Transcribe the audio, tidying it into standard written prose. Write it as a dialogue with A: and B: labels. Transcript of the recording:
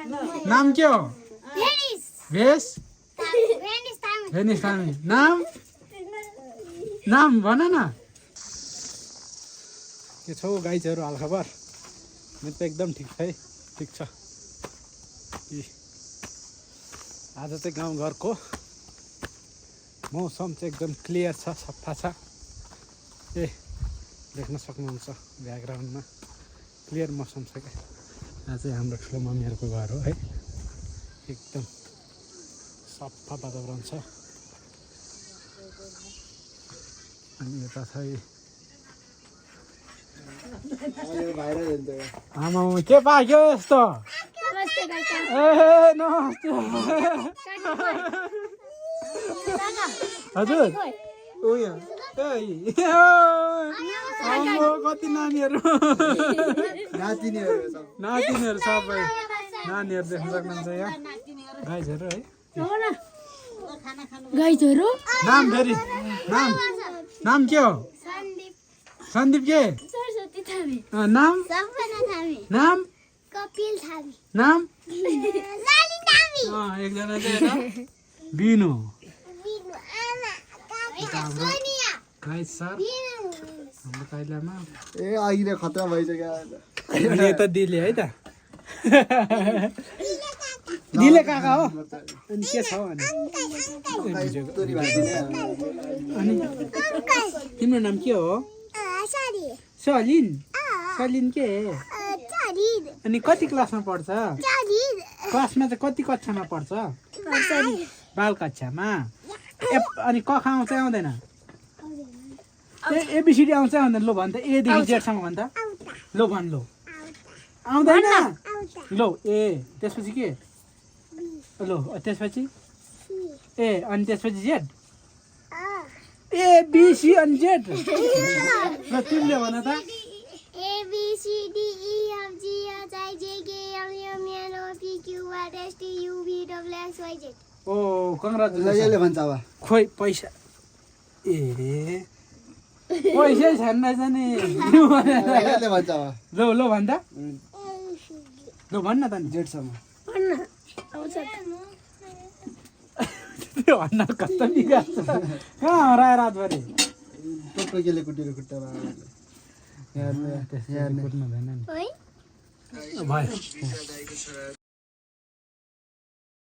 A: नाम के हो भेस भेनिस थामी नाम भन न के छौ गाइजहरू हालखबर मेरो त एकदम ठिक छ है ठिक छ आज चाहिँ गाउँघरको मौसम चाहिँ एकदम क्लियर छ सफा छ ए देख्न सक्नुहुन्छ ब्याकग्राउन्डमा क्लियर मौसम छ क्या यहाँ चाहिँ हाम्रो ठुलो मम्मीहरूको घर हो है एकदम सफा वातावरण छ अनि यता चाहिँ आमा के पाक्यो यस्तो ए नमस्ते हजुर उयो कति नानीहरू नातिनीहरू सबै नानीहरू देख्न सक्नुहुन्छ यहाँ गाइजहरू है
B: गाइजहरू
A: नाम फेरि नाम के हो सन्दीप के
B: सरस्वती थामी
A: नाम नाम
B: कपिल थामी
A: नाम
B: लाली थामी
A: एकजना चाहिँ बिनु गाइज सर हाम्रो काइलामा
C: ए अहिले खतरा भइसक्यो
A: अनि यता दिले है त दिले काका हो अनि के छ अनि तिम्रो नाम के हो सलिन सलिन के अनि कति क्लासमा पढ्छ क्लासमा चाहिँ कति कक्षामा पढ्छ बाल कक्षामा अनि क ख आउँछ आउँदैन एबिसिडी आउँछ आउँदैन लो भन् त एदेखि जेडसम्म भन् त लो भन् लो आउँदैन लो ए त्यसपछि के लो त्यसपछि ए अनि त्यसपछि जेड ए बी सी अनि जेड ल तिमीले भन त ओ कङ्ग्रेचुलेसन
C: भन्छ अब
A: खोइ पैसा ए पैसै छैन रहेछ नि
C: भन्छ अब
A: लो लो भन् त लो भन् न त नि
C: जेडसम्म
A: त्यो भन्न कस्तो बिगार्छ कहाँ हरायो रातभरि
C: टोकेले कुटेर खुट्टामा
A: कुट्नु हुँदैन नि भयो